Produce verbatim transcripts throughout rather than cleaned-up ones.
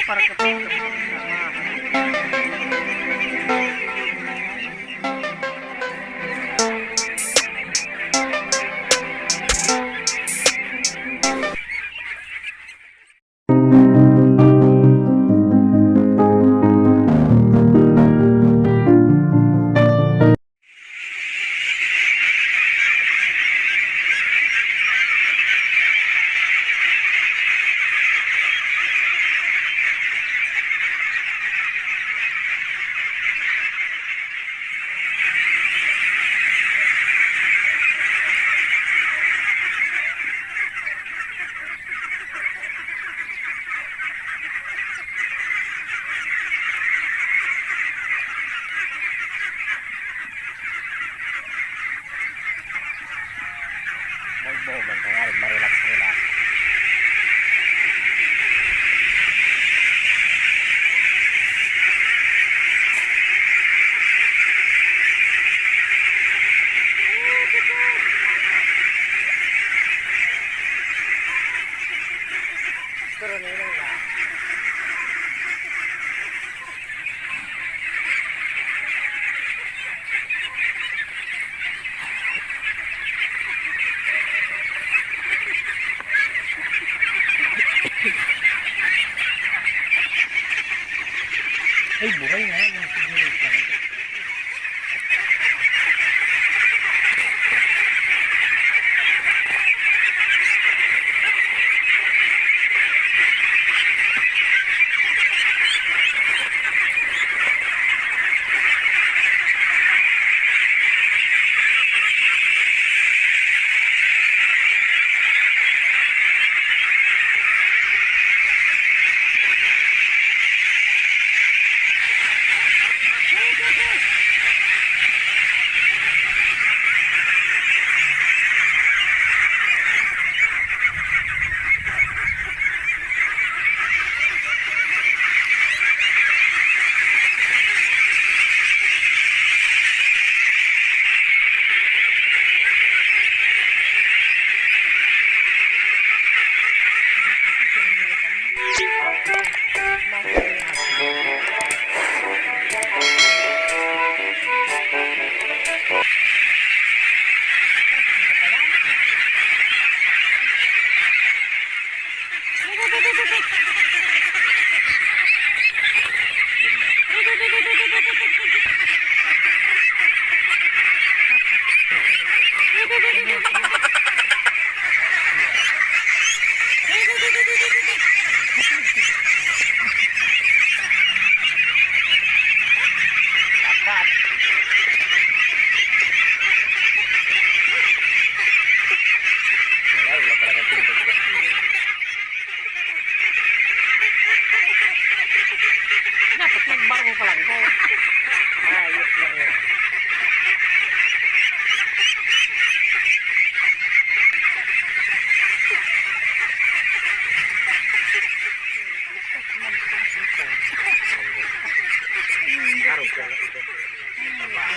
Para ka pa. Bobo, bantay nga, marilax, relax. Pero ninong na. Ay, buhay nga, mga siguro ito. Dapat. Wala, wala talaga tindog. Dapat nagbarong pa lang ko. Ayos lang yan. Araw ka na iba. Trabaho.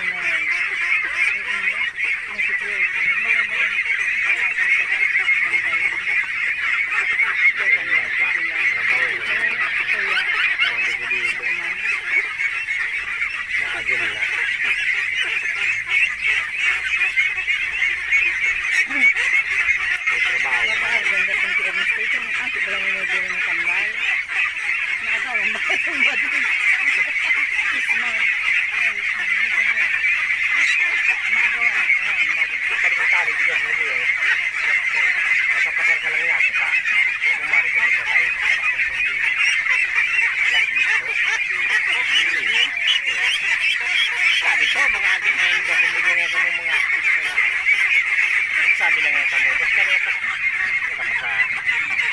Ganda ng T M station. Ah, di ba lang yung may bilhin ng tambal? Nakatawa ba? Ang bati ko. Smart. Ay, ano ka ba? Makagawa ako. Ang bati. Pagkakari, di ka mo yun. Pasapasar ka lang yan. Kumari, ganun na tayo. Wala akong problema. Classmate ko. Sabi ko, mga ating ngayon, kung bigyan nga kami mga activity na. Sabi lang nga kami, basta nga pa, basta pa sa,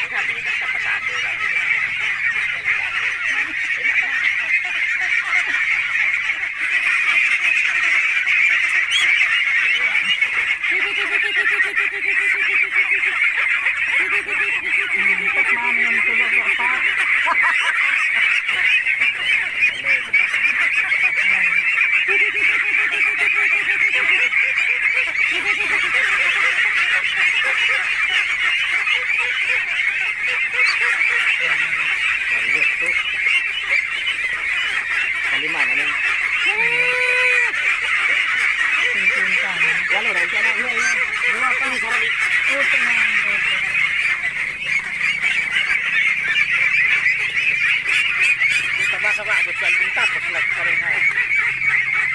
sabi niya, basta pasado, sabi niya. Kalima na nun. Walo na, siya na, iya, iya. Dua pa, sarili. Di pa ba ka maabot sa album tapos nagpareha?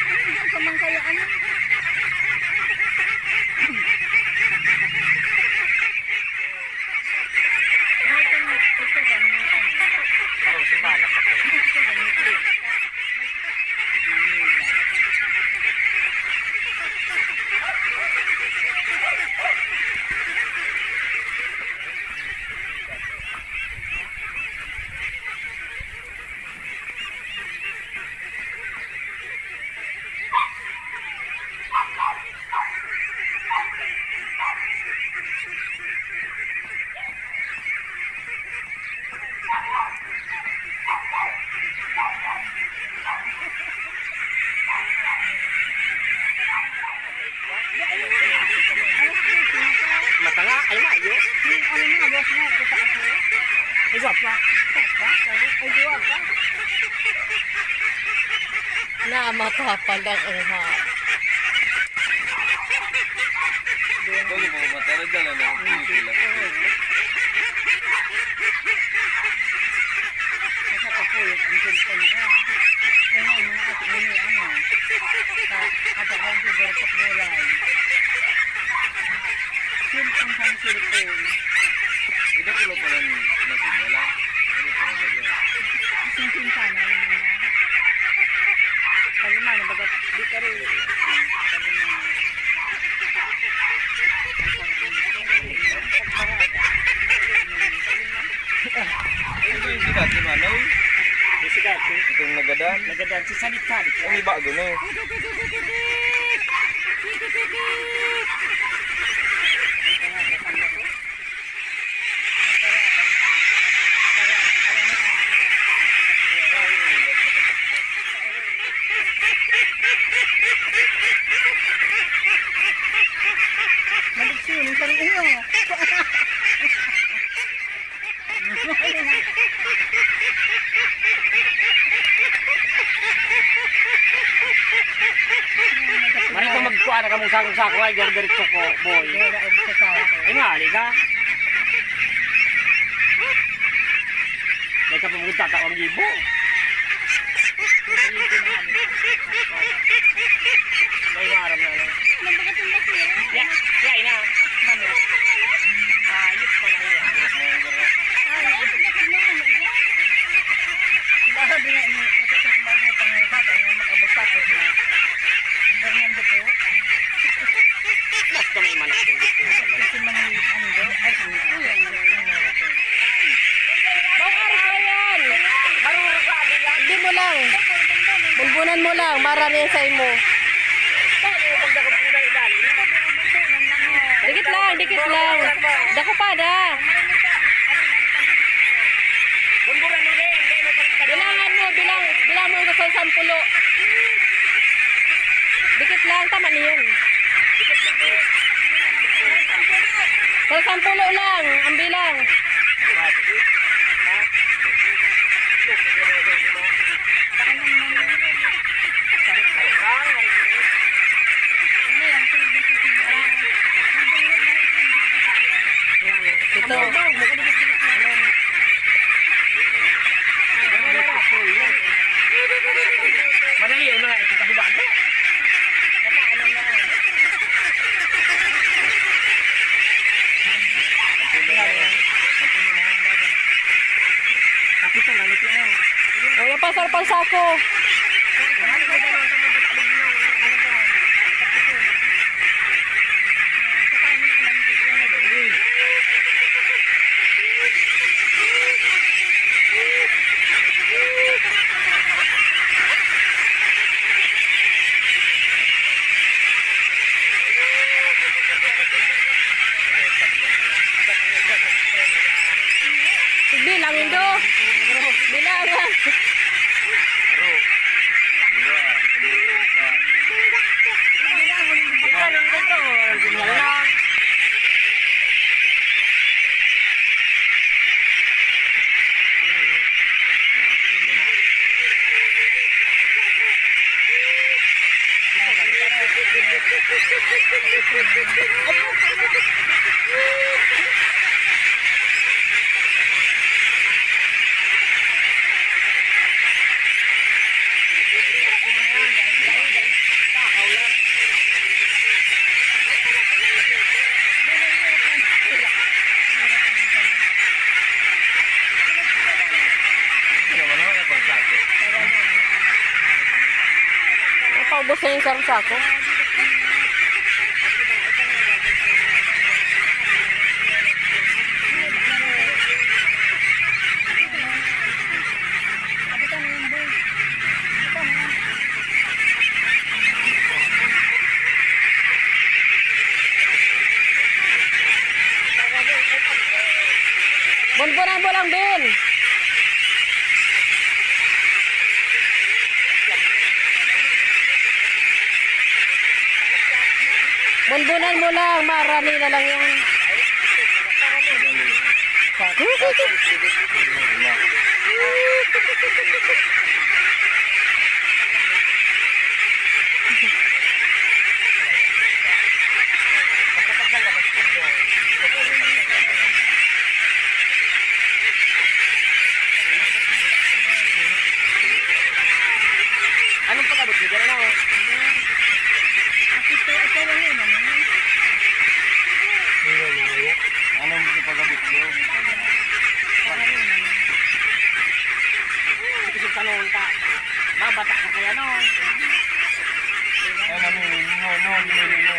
Ano pa man kaya, ano? Parang si Mala pa po. Matanga, ay, mayo. Ano na, boss mo? Kita ako. Ay, gwapa. Gwapa? Ay, gwapa. Na, matapang ang ha. Bago pa matara, dala na ang pelikula. Nakakapuyat ang cellphone ko. Kaya nga, yung mga ate, ano, ano, sa, ada ko ang lugar sa kulay. Cellphone sa cellphone. Ida ko lang pala ni, natin, wala. Ano pa nga ba yun? Isang pinta na yun, ano. Kalima na, baga, di ka rin. Kalima na. Ano ba yung sikat ni Manoy? Yung sikat, eh. Itong nagadan? Nagadan, si Salit-Salit. Ang iba, gano'n. Maliksyon, yung sarili nyo. Mali ko magkuha na kamong sakong-sakong, ay, diretso ko, boy. Ay, nga, ali ka. May ka pa mong tatawang gibo. May maaram na lang. Ya, ya, ina. Mano? Ayos pa na iya. Ay, ay, sakit na, ano yan? Diba, sabi nga, ini, ito sa sumagot, ang mga bata, yung mag-abot tapos na. Fernando po. Basta may manok yung gusto mo. Kasi manay, ano daw? Ay, ano, ano, ano, ano, ano. Bawal ka yan! Marurugado yan! Hindi mo lang. Bunbunan mo lang, marani sa imo. Dali, pagdakop mo dali, dali. Dikit lang, dikit lang. Dako pa na. Bunbunan mo din, hindi mo pagdakop. Bilangan mo, bilang, bilang mo hanggang sa sampulo. Dikit lang, tama na yun. Sa sampulo lang, ang bilang. Ito. Madali, una, ito, kahiba, ito. Kapitong, ano ito, eh? O, yung pasar pang sako. Bilang, Indo. Bilang. Bilang, Indo. Napaubos na yung sarong sako. Bunbunan mo lang, Bin. Bunbunan mo lang, marani na lang yan. Anong pag-abot mo dyan, ano? Ito, ito lang yun, ano? Anong pag-abot mo? Ito yung tanong ta. Mabata ka kaya, no? Ay, mami, no, no, no, no, no.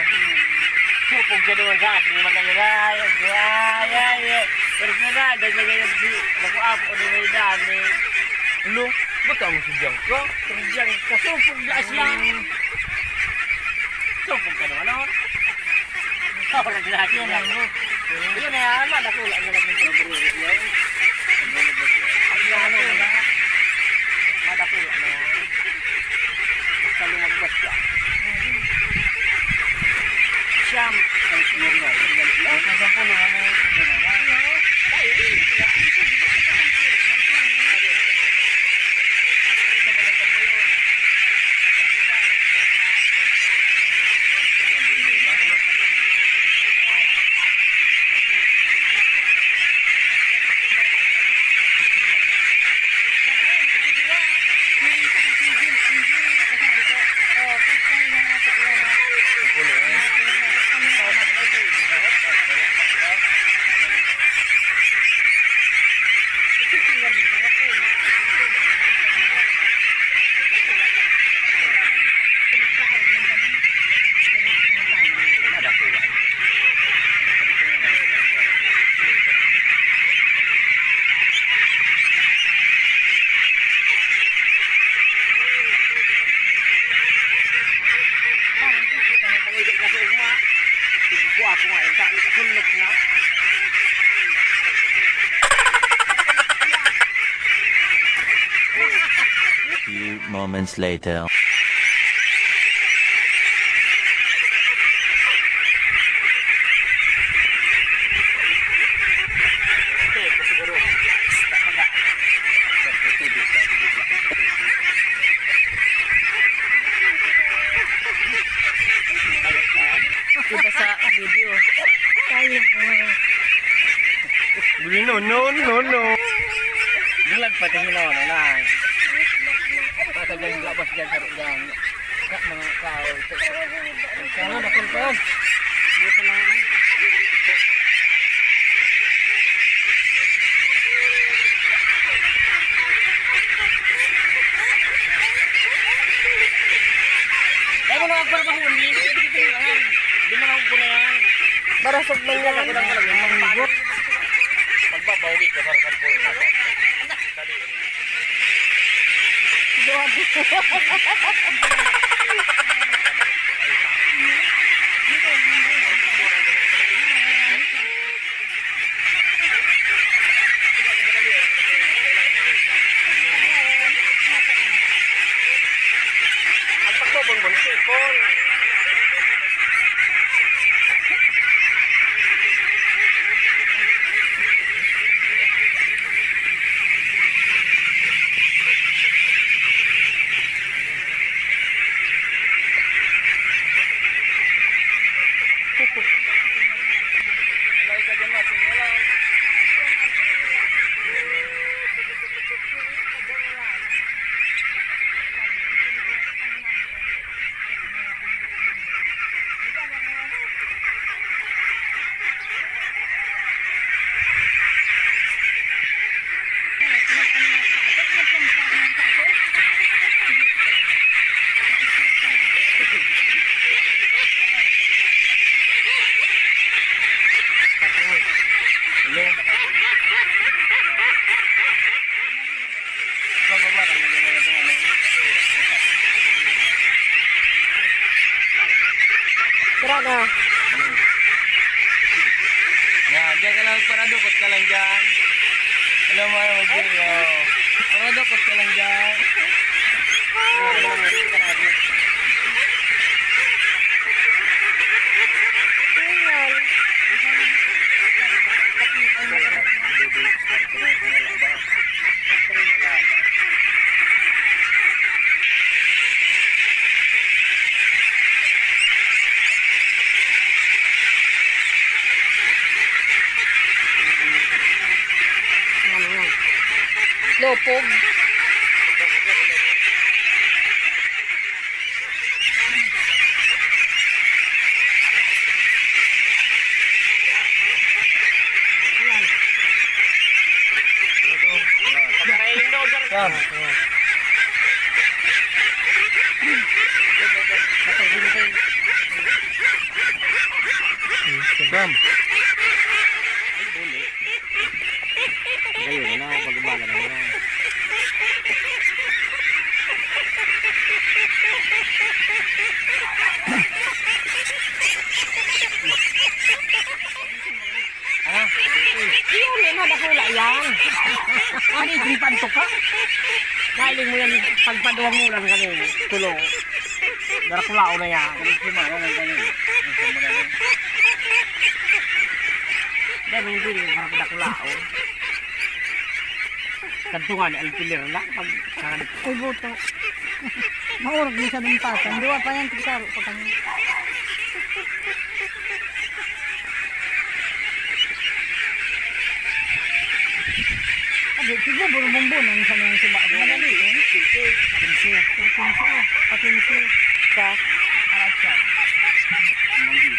Supog siya doon sa ating mag-iray. Ay, ay, ay. Pero siya na, dahil na ganyan si, naku, apo, ano na yung dami. Lo, ba't ang si Bianca? Pero Bianca, supog na siya. Supog ka naman, no? Oh, naglalaki na. Yun na yan, madakula na lang yung pagbubuhay yun. Ang ano na, madakula na yan. Basta lumagpas ka. Siyam. Ay, yun na, yun na. Ang sampung ano, yun na. Few moments later. Iba sa video. Tayo mo. No, no, no, no. Bulag pati hinaw na lang. Patagal yung labas dyan sa rugang. Sa mga tao. Sana nakulpas. Dito na lang. Kaya mo na magpapahuli. Hindi mo na magpuna yan. Marasog man yan. Ako lang talaga, yung pangbagot. Pagbabawi ka para sa puro na. Dali. Grabe. Ang pagbabang mo, sipon. Hello? Pababa ka na naman ito, ano? Tara na. Yan, diyan ka lang, paradukot ka lang diyan. Alam mo, ano, Jay, oh. Paradukot ka lang diyan. Ayan. Lupog. Sam. Sam. Kayo na, na, pagbaga na, na. Ano? Yun, yun, madakula yan. Ano yung gripan to ka? Kaling mo yan, pagpaduwang mo lang kami, tulo. Darakulaon na yan. Ano si Mama lang kami? Ang sa mura na. Dahil hindi rin, parang darakulaon. Kadto nga ni alpiler na, pag, Uy, buto. Maurag ni sa dumpatan. Duwa pa yan, tigtaro pa kami. Abi, tigwa, burubumbo, nang sa mga suba. Madali, eh. Kinse. Kinse. Kinse, ah. Pakinse. Sa? Arat siya. Manggi.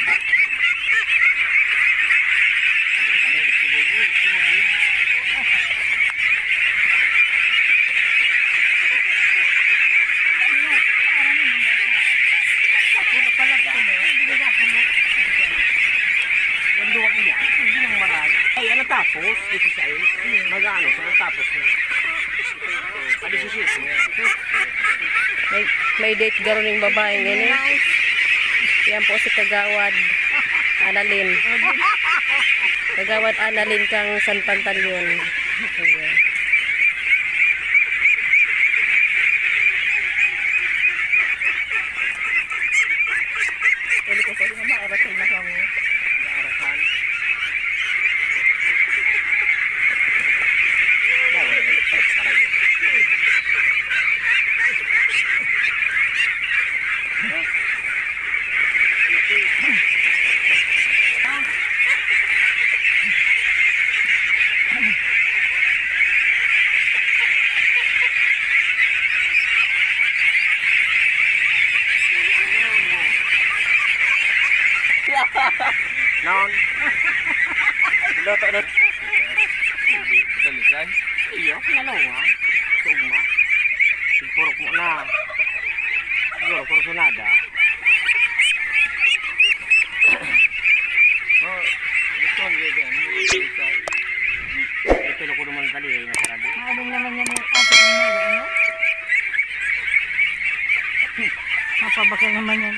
Ay, ano tapos? Disisais? Mag-ano? Sa tapos na? May, may date garo ning babaeng ini. Yan po si Kagawad Annalyn. Kagawad Annalyn kang San Pantaleon. Ayan. Pwede ko pwede nga maarasan na kamo. Maarasan? Bawal na nagparas na kayo. Non. Loto na. Dalisay. Iyo, kinalawa. Tugma. Sigpurok mo na. Siguro, kursunada. Oh, gusto ko yun, ano, dalisay. Ito, loko naman tali, eh, nasarado. Maabang naman yan, eh. Ah, sa inyo, ano? Mapabakal naman yan.